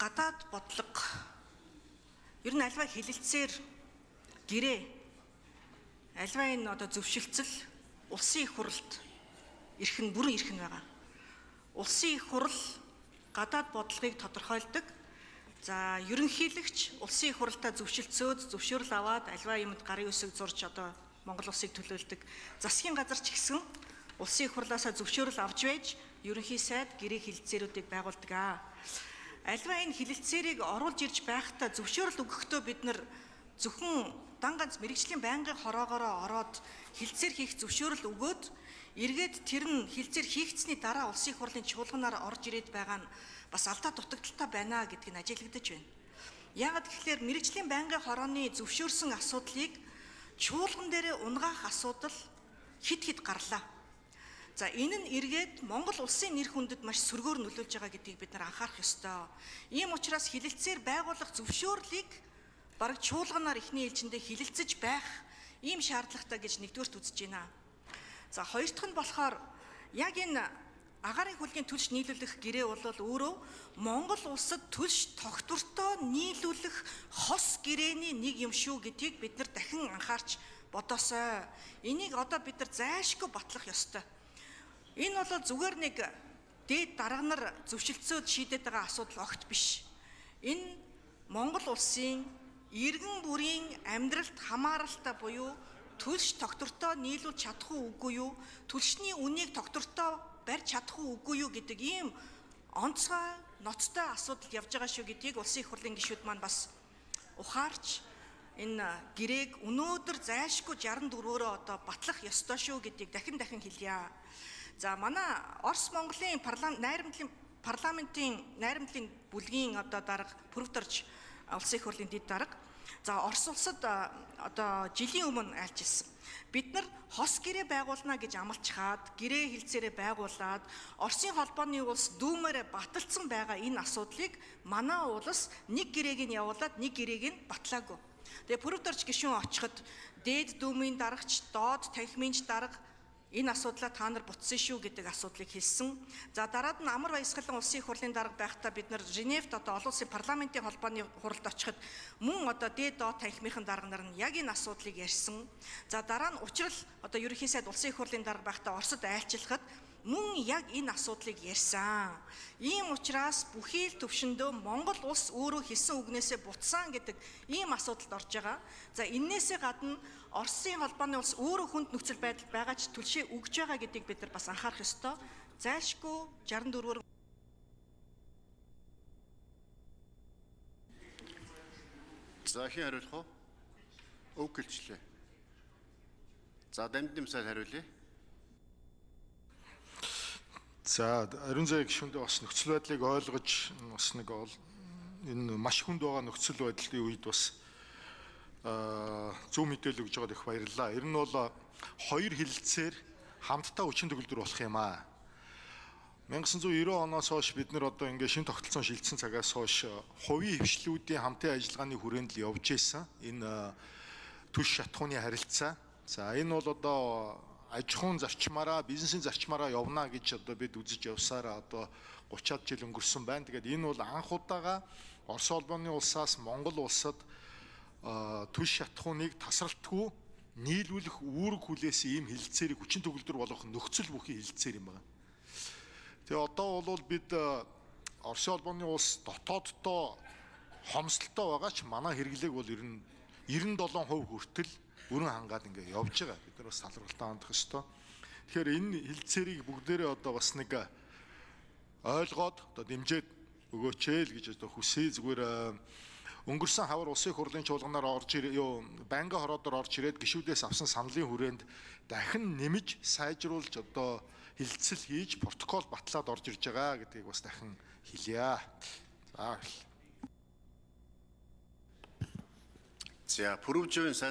Гадаад бодлого ер нь альва хэлэлцээр гэрээ альва энэ одоо зөвшөлтсөл улсын их хурлд эрх нь бүрэн эрх нь байгаа. Улсын их хурл гадаад бодлогыг тодорхойлдог. За ерөнхийлөгч улсын их хурлаа зөвшөлтсөөд зөвшөөрөл аваад альва юмд гарын үсэг зурж одоо Монгол улсыг төлөөлдөг. Засгийн газар ч гэсэн улсын их хурлаасаа зөвшөөрөл авч байж ерөнхий сайд гэрээ хэлэлцээрүүдийг байгуулдаг. Альва энэ хэлэлцээрийг оруулж ирж байхдаа зөвшөөрөл өгөхдөө бид нар зөвхөн дан ганц мэрэгжлийн байнгын хороогоороо ороод хэлэлцээр хийх зөвшөөрөл өгөөд эргээд тэр нь хэлэлцээр хийгдсэний дараа улсын их хурлын чуулганаар орж ирээд байгаа нь бас алдаа дутагдaltaй байна гэдг нь ажиглагдаж байна. Яагаад гэвэл мэрэгжлийн байнгын хорооны зөвшөөрсөн асуудлыг чуулган дээрээ унгаах асуудал хит хит гарлаа. За энэ нь эргээд Монгол улсын нэр хүндэд маш сөргөөр нөлөөлж байгаа гэдгийг бид нар анхаарах ёстой. Ийм учраас хэлэлцээр байгуулах зөвшөөрлийг бараг чуулганаар эхний ээлжиндээ хэлэлцэж байх ийм шаардлагатай гэж нэгдүгээрт үзэж байна. За хоёр дахь нь болохоор яг энэ агаарын хөлгийн төлш нийлүүлэх гэрээ бол өөрөө Монгол улсад төлш тогтвортой нийлүүлэх хос гэрээний нэг юм шүү гэдгийг бид нар дахин анхаарч бодоосой. Энийг одоо бид нар зайлшгүй батлах ёстой. Энэ бол зүгээр нэг дээд дарга нар зөвшөлтсөөд шийдээд байгаа асуудал огт биш. Энэ Монгол улсын иргэн бүрийн амьдралд хамааралтай буюу төлш тогтвортой нийлүүлж чадах уу үгүй юу, төлшний үнийг тогтвортой барьж чадах уу үгүй юу гэдэг ийм онцгой ноцтой асуудал явж байгаа шүү гэдгийг улсын их хурлын гишүүд маань бас ухаарч энэ гэрээг өнөөдөр зайлшгүй 64-өөрөө одоо батлах ёстой шүү гэдгийг дахин дахин хэлье. За манай Орос Монголын найрамдлын парламентын найрамдлын бүлгийн одоо дарга Пүрвдорж улсын их хурлын дэд дарга. За Орос улсад одоо жилийн өмнө айлчилсан. Бид нар хос гэрээ байгуулна гэж амлчихад гэрээ хэлцээрээ байгуулад Оросын холбооны улс дүүмээрээ баталсан байгаа энэ асуудлыг манай улс нэг гэрээг нь явуулаад нэг гэрээг нь батлаагүй. Тэгээ Пүрвдорж гишүүн очиход дээд дүүмийн дарагч, доод танхимын дарга энэ асуудлаа та нар бутсан шүү гэдэг асуудлыг хэлсэн. За дараад нь Амар Баясгалан улсын их хурлын дарга байхдаа бид нар Женевт одоо олон улсын парламентын холбооны хуралд очиход мөн одоо дээд доод танхимын дарга нар нь яг энэ асуудлыг ярьсан. За дараа нь учрал одоо ерөнхий сайд улсын их хурлын дарга байхдаа Оросд айлчлахад мөн яг энэ асуудлыг ярьсан. Ийм учраас бүхий л төвшөндөө Монгол улс өөрөө хэлсэн үгнээсээ бутсан гэдэг ийм асуудалд орж байгаа. За эннээсээ гадна Оросын холбооны улс өөрөө хүнд нөхцөл байдал байгаа ч түлшээ өгж байгаа гэдгийг бид нар бас анхаарах ёстой. Зайлшгүй 64-өр. За хэн хариулах вэ? Өг гэлчлээ. За Дамдим сайд хариулъя. За ариун заяа гишүүндээ бас нөхцөл байдлыг ойлгож бас нэг энэ маш хүнд байгаа нөхцөл байдлын үед бас зөв мэдээлэл өгж байгаад их баярлалаа. Ер нь бол хоёр хэлэлцээр хамтдаа хүчин төгөлдөр болох юм аа. 1990 оноос хойш бид нар одоо ингээ шинэ тогтолцоон шилжсэн цагаас хойш хувийн хвшлүүдийн хамтын ажиллагааны хүрээнд л явж исэн. Энэ түлш шатхууны харилцаа. За энэ бол одоо аж ахуйн зарчмаараа, бизнесийн зарчмаараа явна гэж одоо бид үзэж явсараа одоо 30-аад жил өнгөрсөн байна. Тэгээд энэ бол анх удаага Орос холбооны улсаас Монгол улсад түлш шатхууныг тасралтгүй нийлүүлэх үүрэг хүлээсэн ийм хэлэлцээрийг хүчин төгөлдөр болгох нөхцөл бүхий хэлэлцээр юм байна. Тэгээ одоо бол бид Оросын холбооны улс дотооддоо хомсдолтой байгаа ч манай хэрэглээг бол ер нь 97% хүртэл бүрэн хангаад ингээ явж байгаа. Бид нар бас талархалтай хандах ёстой. Тэгэхээр энэ хэлэлцээрийг бүгдээрээ одоо бас нэг ойлгоод одоо дэмжиж өгөөч ээ л гэж одоо хүсье. Зүгээр өнгөрсөн хавар улсын хурлын чуулганаар орж байнгын хороодоор орж ирээд гишүүдээс авсан саналын хүрээнд дахин нэмж сайжруулж одоо хэлэлцэл хийж протокол батлаад орж ирж байгаа гэдгийг бас дахин хэлье. За баярлалаа. За Пүрвжийн сайд